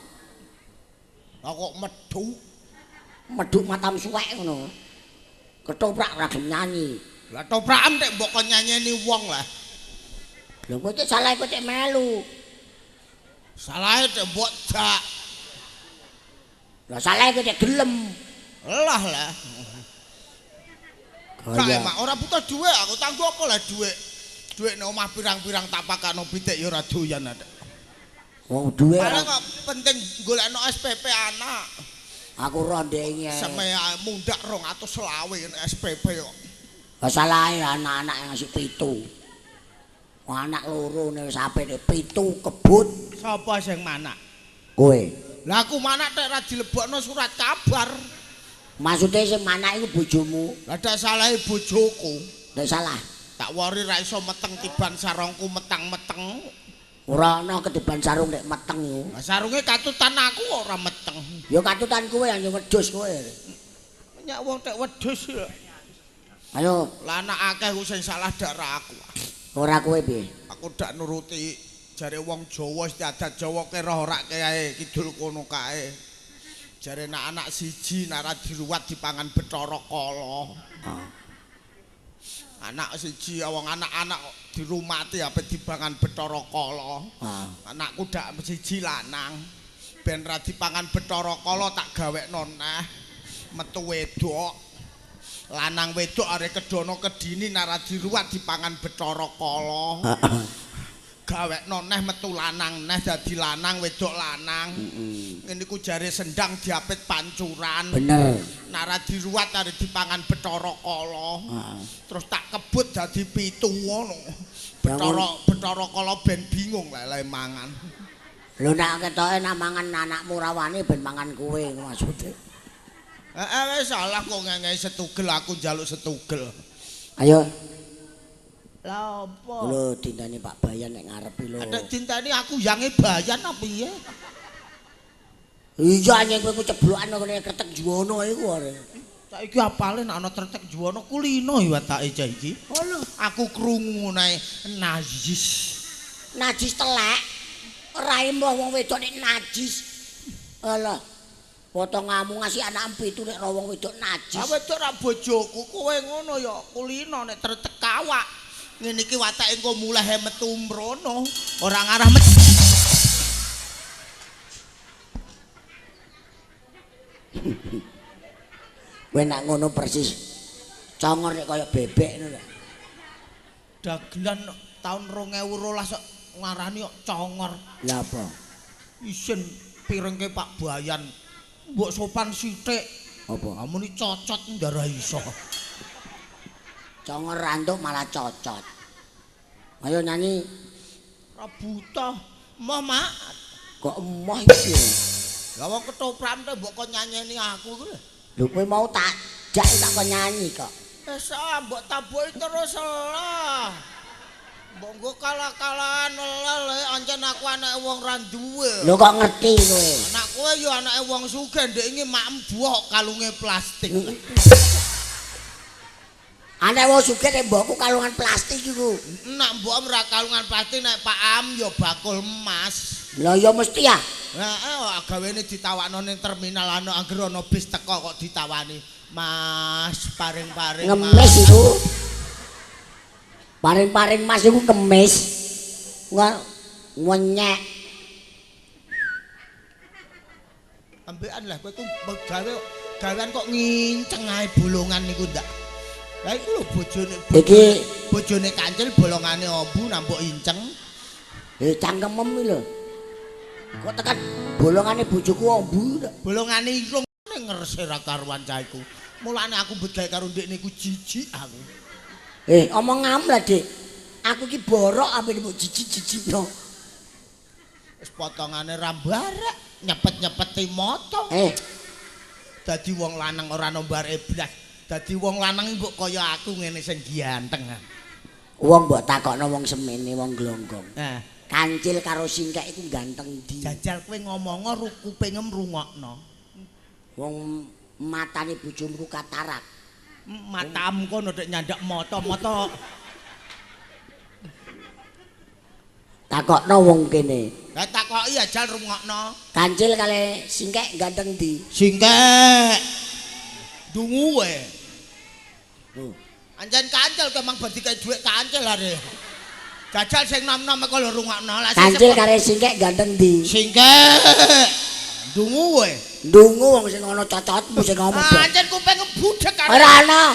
Lah kok medhuk? Medhuk matam suwek ngono. Ketoprak ora gelem nyanyi. Lah toprakan tek mbok kon nyanyeni wong lah. Lha kowe cek salah kowe cek melu. Salahe tek mbok jak. Lah salah kowe cek gelem. Lah lah. Kae mak ora butuh dhuwit aku tanggo apa lah dhuwit. Dhuwit nek omah pirang-pirang tak pakakno pitik ya ora doyan adek. Wong dhuwit ora kok penting golekno SPP anak. Aku roh ndek. Seme mundak 220 nek SPP kok. Lah salahe anak-anak ngasih 7. Anak loro nek wis apik 7 kebut. Sapa sing manak? Kowe. Lah aku manak tek ora dilebokno surat kabar. Maksude sing manak iku bojomu. Lah dak salahe bojoku. Dak salah. Tak wori ra iso meteng tiban sarungku metang-meteng. Ora ana ketiban sarung nek meteng iku. Lah sarunge katutan aku ora meteng. Ya katutan kowe yang wedhus kowe. Nyak wong tek wedhus ya. Ayo. Lah anak akeh ku sing salah dak ra aku. Ora kowe piye? Aku dak nuruti jare wong Jawa istiadat Jawa ke roh ora kae kidul kono kae. Jare nak anak siji nek ora diruwat dipangan Bathara Kala. Anak siji wong anak-anak dirumati ape dipangan Bathara Kala. Anakku dak siji lanang. Ben ra dipangan Bathara Kala tak gawekno neh metu wedok. Lanang wedok arek kedono kedini nek ra diruwat dipangan Bathara Kala. Gawekno neh metu lanang neh dadi lanang wedok lanang. Ngene iku jare sendang diapit pancuran. Bener. Nek ra diruwat arek dipangan Bathara Kala. Terus tak kebut dadi 7 ngono. Bathara Kala ben bingung lek mangan. Lho nek ketoke nek mangan anakmu rawane ben mangan kowe maksude. Heeh wis salah kok ngengei setugel aku njaluk setugel. Ayo. Lah apa? Lho dintani Pak Bayan nek ngarepi lho. Nek dintani aku yange Bayan apa piye? Iya nyeng kowe ku ceblokan kene kretek juwana iku arek. Saiki apale nek ana kretek juwana kulino iwatake cah iki. Lho aku krungu nae najis. Najis telek. Ora emoh wong wedok nek najis. Alah. Potongamu ngasih anak 7 nek ora wong wedok najis. Ah wedok ra bojoku kowe ngono ya kulino nek tretek awak. Ngene iki watake engko mulih metu mrono, ora ngarah metu. Kowe nek ngono persis congor nek kaya bebek ngono lho. Dagelan taun 2012 kok ngarani kok congor. Lha apa? Isin pirengke Pak Bayan. Mbok sopan sithik. Apa? Amuni cocot ndarah iso. Congor rantuk malah cocot. Ayo nyanyi. Ora buta. Emoh, Mak. Kok emoh iki? Lah wong ketoprak to mbok kon nyanyeni aku iku lho. Lho kowe mau tak jak tak kon nyanyi kok. Wis ah mbok tabuhi terus lah. Mbok nggo kalah-kalahan lele ancen aku anake wong ra duwe. Lho kok ngerti kowe? Anak kowe ya anake wong sugih ndek iki makem buah kalunge plastik. Anake wong sugih nek mbokku kalungan plastik iku. Nek mbok ora kalungan plastik nek Pak Am ya bakul emas. Lah ya mesti ya. Heeh, gawene ditawakno ning terminal ana anggere ana bis teko kok ditawani. Mas, paring-paring mas. Ngemis iku. Paring-paring mas iku kemis. Ngenyek. Ambekan lah kowe ku gawe gawean kok nginceng ae bolongan niku ndak. Lah iku lho bojone iki bojone kancil bolongane ombu nambok inceng. Cangkemem iki lho. Kok tekan bolongane bojoku ombu lho. Bolongane irung ngerse ra karuan cah iku. Mulane aku bedhae karo ndekne iku jijik aku. Omong ngam lah, Dik. Aku iki borok ampe mbok jijik-jijikno. Wis potongane ra mbarek, nyepet-nyepeti mata. Dadi wong lanang ora nombar blas. Dadi wong lanang mbok kaya aku ngene sing ganteng. Wong mbok takokno wong semene wong glonggong. Heeh. Kancil karo singkek iku ganteng ndi? Jajal kowe ngomongo kupingem rungokno. Wong matane bojomu katarak. Matamu kono dek nyandak mata-mata. Takokno wong kene. Lah takoki ajal rungokno. Kancil kale singkek ganteng ndi? Singkek. Dungu wae. Ancen kancil kemang bar dikai dhuwit kancil are. Jajal sing nom-nom kok lho rungokno. Lah kancil kare singkek ganteng ndi? Singkek. Dungu wae. Dungu wong sing ana cocotmu sing ngomong. Ancen kuping budhek karo. Ora ana.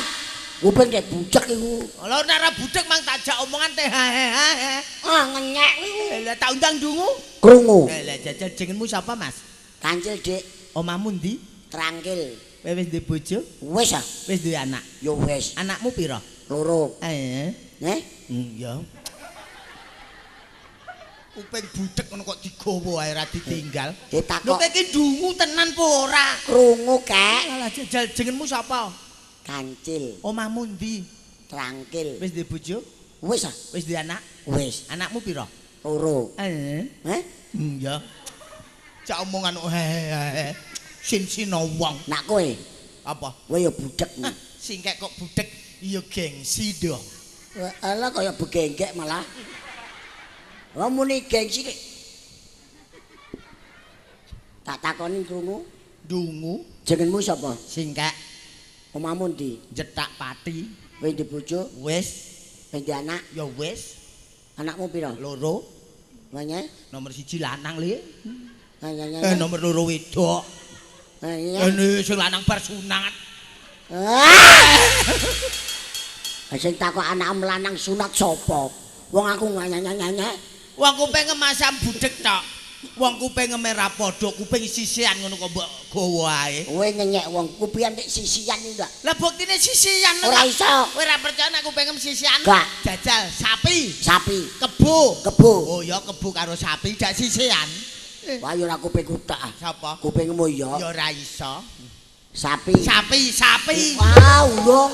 Kuping kek budhek iku. Lha nek ora budhek mang tak jak omongan teh ha ha. Ah ngenyek iku. Lah tak undang dungu. Krungu. Lah jajal jenengmu sapa, Mas? Kancil, Dik. Omahmu ndi? Trangkil. Kowe wis duwe bojo? Wis ah. Wis duwe anak? Ya wis. Anakmu pira? Loro. Eh? Ya. Kuping budhek ngono kok digawa ae ra ditinggal. Takok. Lho kowe iki dungu tenan apa ora? Krungu kek. Lah jajal jenengmu sapa? Kancil. Omahmu ndi? Trangkil. Wis duwe bojo? Wis ah. Wis duwe anak? Wis. Anakmu pira? Loro. Eh? Ya. Cak omongan he. Sin-sino wong. Nak kowe? Apa? Kowe ya budhek. Singkek kok budhek ya gengsi dong. Alah kaya begenggek malah. Wong muni gengsi ki. Tak takoni krungu. Dungu. Jenengmu sapa? Singkek. Omahmu ndi? Jetak Pati. Wis duwe bojo? Wis. Wis duwe anak? Ya wis. Anakmu pira? Loro. Nanya? Nomor 1 lanang le. Nanya. Nomor 2 wedok. Nanya. Sing lanang bar sunat. Sing takok anakmu lanang sunat sapa? Wong aku nanya-nanya. Wong kuping masam budhek tok. Wong kuping ra padha, kuping sisian ngono kok mbok gawa ae. Kowe ngenyek wong kupian nek sisian iki lho. Lah buktine sisian. Ora iso. Kowe ora percaya nek kupingem sisian? Gak. Jajal sapi. Sapi. Kebo. Kebo. Oh ya kebo karo sapi dak sisian. Wah ya ora kupingku tok ah. Sapa? Kupingmu ya. Ya ora iso. Sapi. Sapi, sapi. Wah, ulung.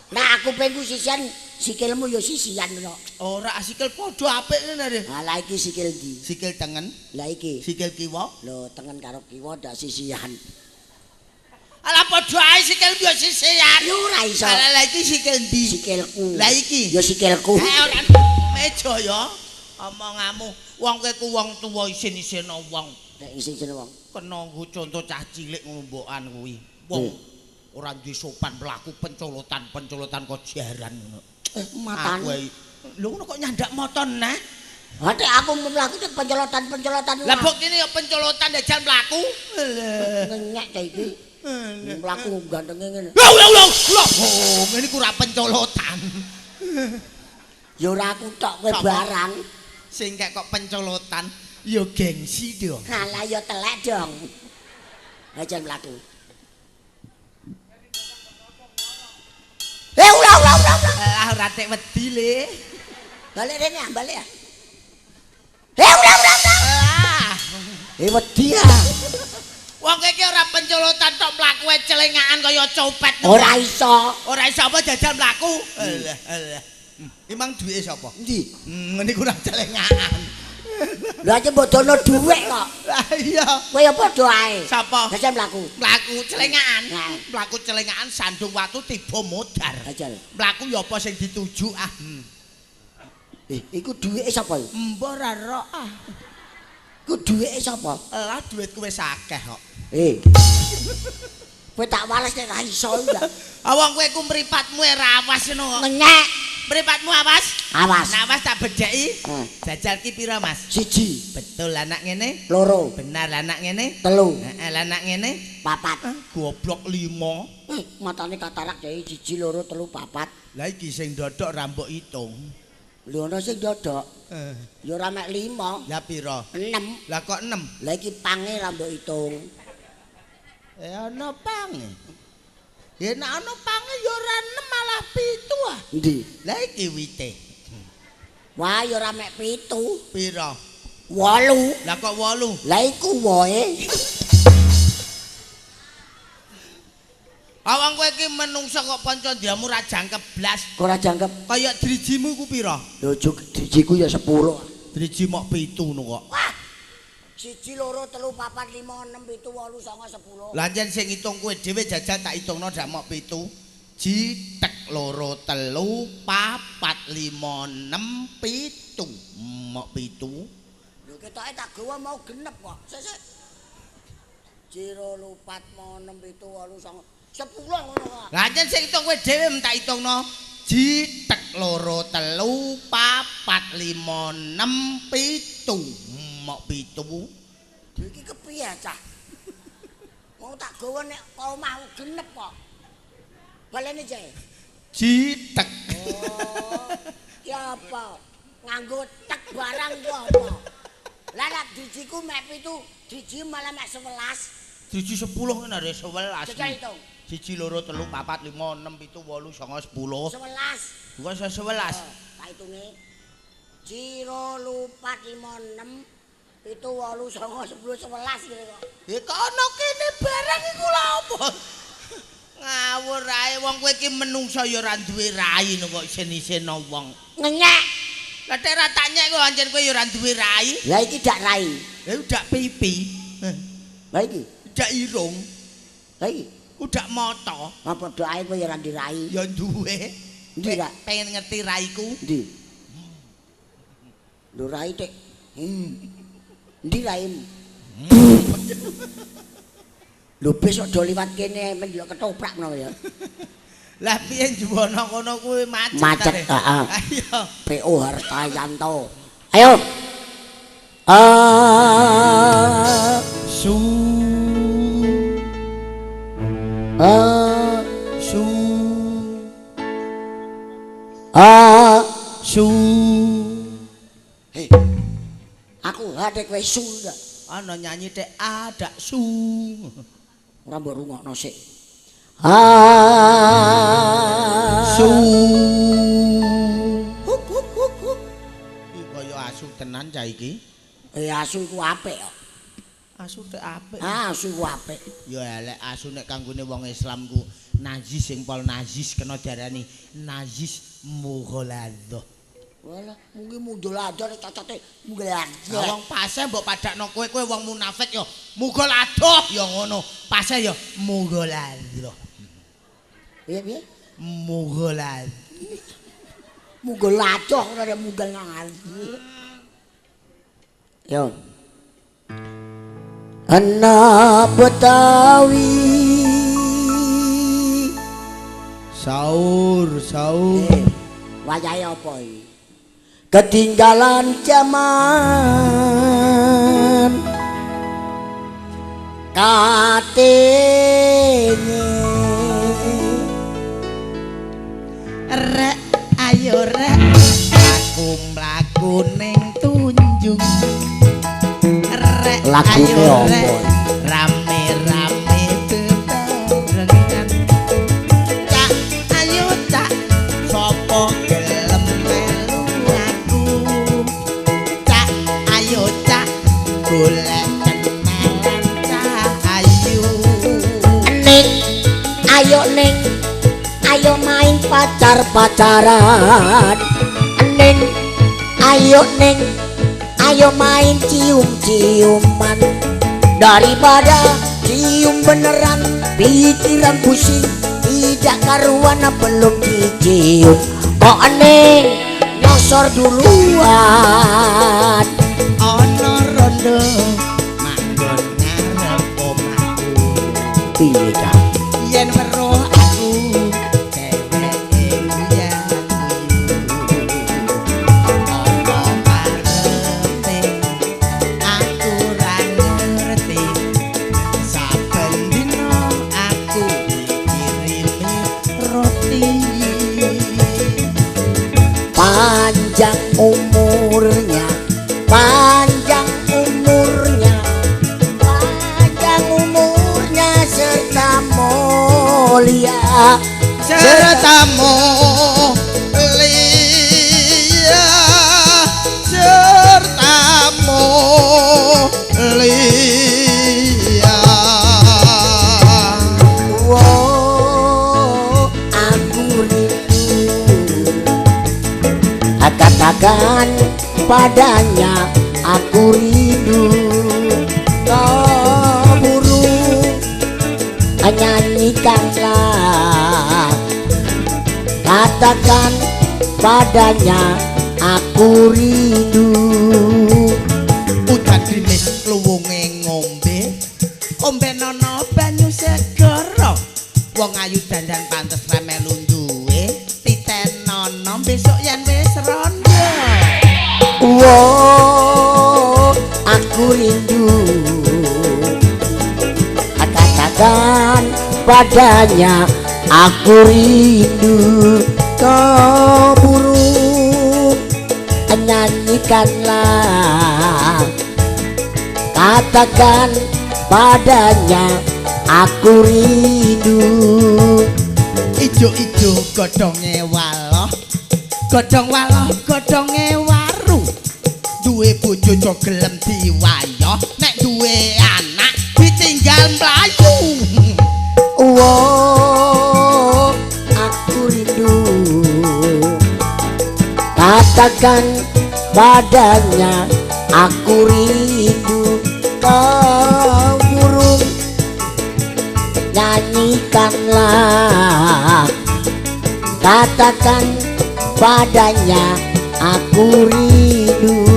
Nek aku kupingku sisian, sikilmu ya sisian kok. Ora sikil padha apik ngene rek. Ha lah iki sikil ndi? Sikil tengen. Lah iki. Sikil kiwa. Lho tengen karo kiwa ndak sisian. Alah padha ae sikil ya sisian. Ya ora iso. Lah lah iki sikil ndi? Sikilku. Lah iki. Ya sikilku. Ora meja ya. Omonganmu wong kowe ku wong tuwa isin-isin wong. Nek isin-isin wong. Kena nggo conto cah cilik ngombokan kuwi. Wong ora duwe sopan mlaku pencolotan-pencolotan kok jaran ngono. Matane. Lho ngono kok nyandak mata neh? Ha nek aku mlaku nek pencolotan-pencolotan. Lah buktine ya pencolotan jajal mlaku. Ngenyek ta iki. Mlaku gantenge ngene. Lho lho lho. Oh, ngene iku ora pencolotan. Ya ora aku tok kowe barang. Sing kek kok pencolotan ya gengsi dong. Halah ya telek dong. Aja mlaku. Ora ora ora. Lah ora tek wedi le. Balik rene ah, balik ah. Ora ora ora. Ah. Wedi ah. Wong kowe iki ora penculutan tok mlaku celengakan kaya copet. Ora iso. Ora iso apa jajal mlaku. Alah alah. Emang duwike sapa? Endi? Ngene iku ora celengakan. Lha iki mbok dono dhuwit kok. Lah iya. Kowe ya padha ae. Sapa? Jajal mlaku. Mlaku celengakan. Mlaku celengakan sandung watu tiba modar. Jajal. Mlaku ya apa sing dituju ah. Iku duwike sapa iki? Mbok ora rok ah. Iku duwike sapa? Lah duitku wis akeh kok. Kowe tak wales nek ra iso ya. Ah wong kowe ku mripatmu ora awas ngono kok. Ngenyek. Mripatmu awas? Awas. Nek awas tak bedheki. Jajal ki pira, Mas? 1. Betul anak ngene? 2. Benar anak ngene? 3. Heeh, anak ngene? 4. Goblok 5. Matane katarak jai 1 2 3 4. Lah iki sing ndodok ra mbok itung. Lho ana sing ndodok. Ya ora mek 5. Lah pira? 6. Lah kok 6? Lah iki pange ra mbok itung. Ana pange. Ya nek ana pange ya ora 6 malah 7 ah. Endi? Lah iki wite. Wah ya ora mek 7. Pira? 8. Lah kok 8? Lah iku wohe. Awang kowe iki menungsa kok panca ndiamu ora jangkep blas. Kok ora jangkep? Kaya drijimu ku pira? Lho drijiku ya 10. Driji mok 7 ngono kok. Wah. 1 2 3 4 5 6 7 8 9 10. Lah jen sing ngitung kowe dhewe jajal tak hitungno dak mok 7. Ji tek 2 3 4 5 6 7. Mok 7. Lho ketoke tak gawa mau genep kok. Sik sik. 0 4 6 7 8 9 10 ngono kok. Lah jen sing ngitung kowe dhewe tak hitungno. Ji tek 2 3 4 5 6 7. Mok 7. Iki kepiye cah? Mau tak gawa nek omahku genep kok. Balene jae. Jitek. Oh. Ya apa? Nganggo tek barang ku apa? Lah nek drijiku mek 7, driji malah mek 11. Driji 10 ngene are 11. Jajal hitung. 1 2 3 4 5 6 7 8 9 10. 11. Bukan 11. Tak hitunge. 0 4 5 6 7 8 9 10 11 ngene kok. Ya kok ana kene barang iku lha apa? Ngawur ae wong kowe iki menungsa ya ora duwe rai kok isin-isin wong. Ngenyek. Lah nek ora tak nyek kok ancen kowe ya ora duwe rai. Lah iki dak rai. Lah dak pipi. Lah iki dak irung. Lah iki udak mata. Apa padha ae kowe ya ora duwe rai. Ya duwe. Endi ra? Pengen ngerti raiku? Endi? Lho rai tek. Endi raimu? Lho besok do liwat kene mendelok ketoprak menawa ya. Lah piye juwana kono kuwi macet. Macet, heeh. Ayo. PO Hartayanto. Ayo. A su A su A su. Hei. Aku hadek kowe su ta. Ana nyanyi tek a dak su. Ora mbok rungokno sik. A su. Huk huk huk huk. Iki kaya asu tenan cah iki. Asu iku apik kok. Asu tek apik. Ah, asu iku apik. Ya elek asu nek kanggone wong Islam ku najis sing pol najis kena diarani najis mughaladzah. Walah, mungkin mughaladzah nek cocote mughaladzah. Wong pase mbok padakno kowe, kowe wong munafik ya mughaladzah ya ngono. Pase ya mughaladzah. Piye piye? Mughaladzah. Mughaladzah ora ada mugal nang. Yo. Ana Betawi. Sahur, sahur. Wayahe apa iki? Ketinggalan zaman katene rek ayo rek aku mlaku ning Tunjung rek ayo rek rame-rame bebarengan cak ayo cak sapa gelem melu aku cak ayo cak golek kenalan cah ayu Ayo Ning, ayo main pacar-pacaran. Ning, ayo Ning, ayo main cium-ciuman. Daripada cium beneran, pikiran pusing, tidak karuan belum dicium. Kok Ning nyosor duluan. Ana rondo manggon ngarep omahku. Piye ta? Yen weruh aku dheweke guyu. Apa karepe aku ra ngerti. Saben dina aku dikirimi roti. Panjang umurnya, panjang umurnya, panjang umurnya serta mulia, serta mulia, serta mulia. Wow, aku rindu, katakan padanya aku rindu. Kau burung, nyanyikanlah, katakan padanya aku rindu. Udan grimis luwunge ngombe, ombenono banyu segara. Wong ayu dandan pantes ra melu duwe, titenono besok yen wis rondo. Wow, aku rindu, katakan padanya aku rindu. Kau burung, nyanyikanlah, katakan padanya aku rindu. Ijo-ijo godhonge waloh, godhong waloh godhonge waru. Duwe bojo aja gelem diwayoh, nek duwe anak ditinggal mlayu. Wow, aku rindu, katakan padanya aku rindu. Kau burung, nyanyikanlah, katakan padanya aku rindu.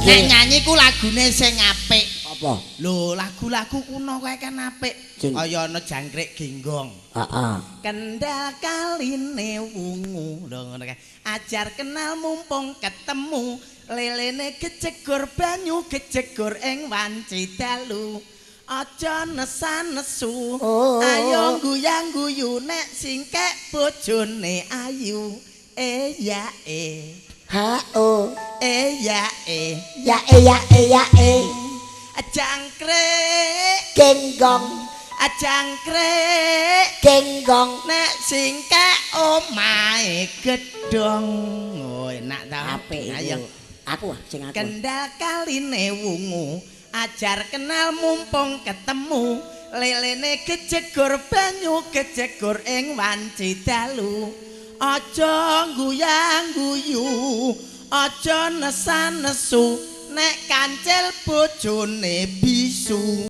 Nek nyanyi ku lagune sing apik. Apa? Lho, lagu-lagu kuno kae kan apik. Kaya ana jangkrik genggong. Heeh. Kendal kaline wungu. Lho ngono kae. Ajar kenal mumpung ketemu, lelene gejegur banyu gejegur ing wanci dalu. Aja nesan-nesu. Oh. Ayo guyang-guyu nek singkek bojone ayu. E ya e. Ha o. E ya e. Ya e ya e ya e. Jangkrik genggong, jangkrik genggong, nek singkek omahe gedhong. Oh enak ta. Apik. Ayo aku sing aku. Kendal kaline wungu, ajar kenal mumpung ketemu, lelene gejegur banyu gejegur ing wanci dalu. Aja guyang-guyu, aja nesan-nesu, nek kancil bojone bisu.